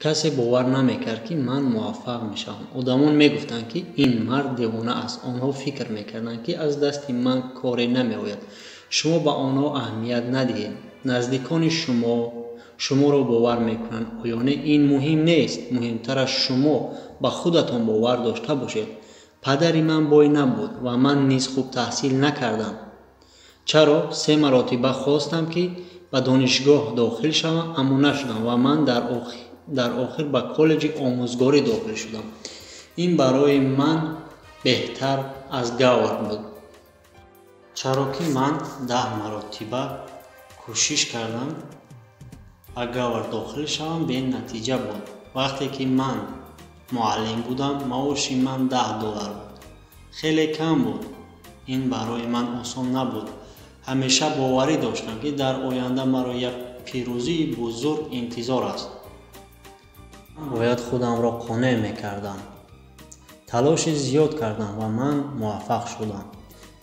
Касе бовар намекард, ки ман муваффақ мешавам. Одамон мегуфтанд, ки ин мард девона аст. Онҳо фикр мекарданд, ки аз дасти ман коре намеояд. Шумо ба онҳо аҳамият надиҳед. Наздикони шумо шуморо бовар мекунанд оё не, ин муҳим нест. Муҳимтараш, шумо ба худатон бовар дошта бошед. Падари ман бой набуд ва ман низ хуб таҳсил накардам. Чаро? Се маротиба хостам, ки ба донишгоҳ дохил шавам, аммо нашудам ва ман дар охир ба коллеҷи омӯзгорӣ дохил шудам. Ин барои ман беҳтар аз Говард буд, чаро ки ман 10 маротиба кӯшиш кардам ба Говард дохил шавам, бенатиҷа буд. Вақте ки ман муаллим будам, маоши ман $10 буд. Хеле кам буд. Ин барои ман осон набуд. Ҳамеша боварӣ доштам, ки дар оянда маро як пирӯзии бузург интизор аст. Ман бояд худамро қонеъ мекардам. Талоши зиёд кардам ва ман муваффақ шудам.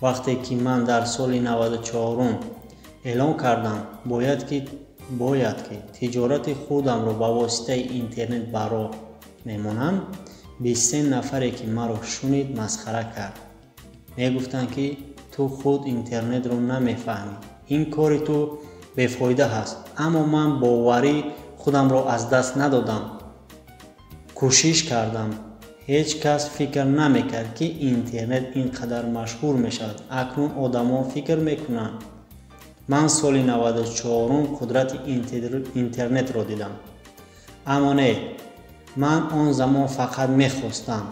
Вақте ки ман дар соли 94 эълон кардам, бояд ки тиҷорати худамро ба воситаи интернет ба роҳ мемонам, 23 нафаре, ки маро шунид, масхара кард. Мегуфтанд, ки ту худ интернетро намефаҳмӣ, ин кори ту бефоида ҳаст. Аммо ман боварӣ худамро аз даст надодам, кӯшиш кардам. Ҳеҷ кас фикр намекард, ки интернет ин қадар машҳур мешавад. Акнун одамон фикр мекунанд. Ман соли 94 қудрати интернетро дидам. Аммо не, ман он замон фақат мехостам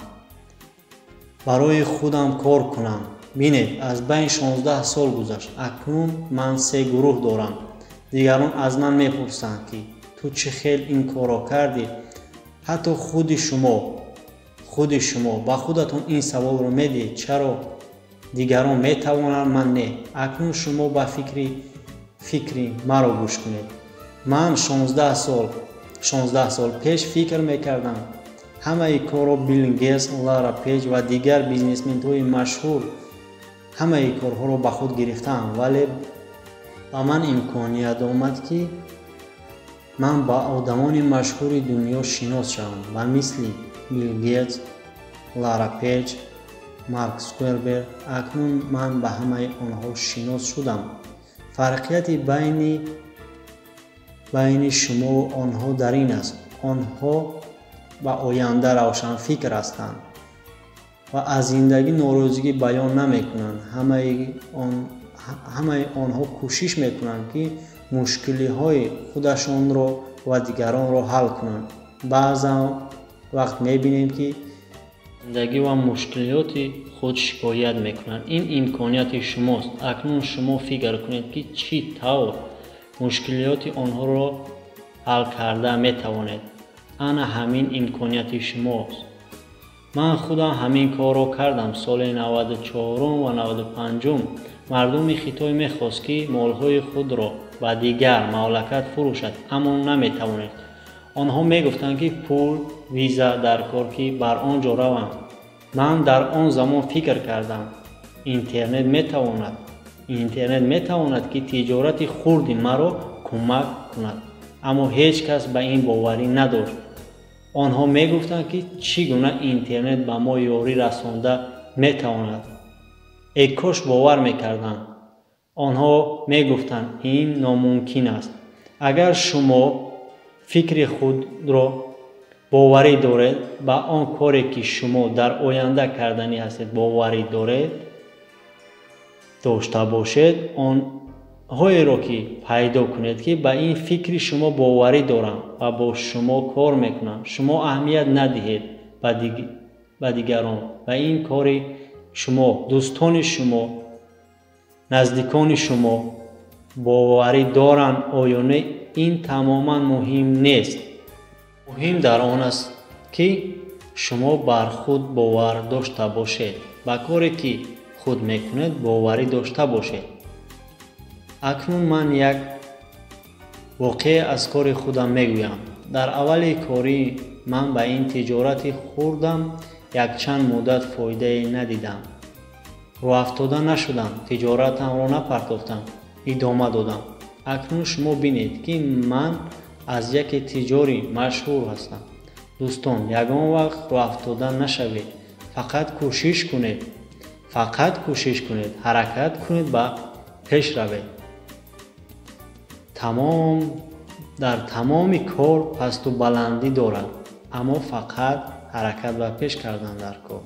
барои худам кор кунам. Бинед, аз байни 16 сол гузашт. Акнун ман се гурӯҳ дорам. Дигарон аз ман мепурсанд, ки ту чӣ хел ин корро кардӣ? Ҳатто худи шумо ба худатон ин саволро медиҳед: чаро дигарон метавонанд, ман не? Акнун шумо ба фикри маро гӯш кунед. Ман 16 сол пеш фикр мекардам, ҳамаи корро Билл Гейтс, Ларри Пейҷ ва дигар бизнесменҳои машҳур ҳамаи корҳоро ба худ гирифтаанд. Вале ба ман имконият омад, ки ман ба одамони машҳури дунё шинос шавам, ба мисли Билл Гейтс, Ларри Пейҷ, Марк Цукерберг. Акнун ман ба ҳамаи онҳо шинос шудам. Фарқияти байни шумову онҳо дар ин аст: онҳо ба оянда равшанфикр ҳастанд ва аз зиндагӣ норозигӣ баён намекунанд. Ҳамаи онҳо кӯшиш мекунанд, ки мушкилиҳои худашонро ва дигаронро ҳал кунанд. Баъзан вақт мебинем, ки зиндагӣ ва мушкилиёти худ шикоят мекунанд. Ин имконияти шумост. Акнун шумо фикр кунед, ки чӣ тавр мушкилиёти онҳоро ҳал карда метавонед. Ана ҳамин имконияти шумост. Ман худам ҳамин корро кардам. Соли 94 ва 95 мардуми Хитой мехост, ки молҳои худро ба дигар мамлакат фурӯшад, аммо наметавонист. Онҳо мегуфтанд, ки пул, виза дар кор, ки бар он ҷо раванд. Ман дар он замон фикр кардам: интернет метавонад, ки тиҷорати хурди маро кӯмак кунад. Аммо ҳеҷ кас ба ин боварӣ надошт. Онҳо мегуфтанд, ки чӣ гуна интернет ба мо ёрӣ расонда метавонад? Э кош бовар мекарданд. Онҳо мегуфтанд, ин номумкин аст. Агар шумо фикри худро боварӣ доред, ба он коре, ки шумо дар оянда карданӣ ҳастед, боварӣ доред, дошта бошед, онҳоеро ки пайдо кунед, ки ба ин фикри шумо боварӣ доранд ва бо шумо кор мекунанд. Шумо аҳамият надиҳед ба дигарон, ба ин кори шумо. Дӯстони шумо, наздикони шумо боварӣ доранд оё не, ин тамоман муҳим нест. Муҳим дар он аст, ки шумо бар худ бовар дошта бошед, ба коре, ки худ мекунед, боварӣ дошта бошед. Акнун ман як воқеа аз кори худам мегӯям. Дар аввали корӣ ман ба ин тиҷорати хурдам якчанд муддат фоидае надидам. Рӯҳафтода нашудам, тиҷоратамро напартофтам, идома додам. Акнун шумо бинед, ки ман Аз яке тиҷори машҳур ҳастам. Дӯстон, ягон вақт рӯҳафтода нашавед. Фақат кӯшиш кунед. Фақат кӯшиш кунед, ҳаракат кунед, ба пеш равед. Тамом дар тамоми кор пасту баландӣ дорад, аммо фақат ҳаракат ба пеш кардан дар кор.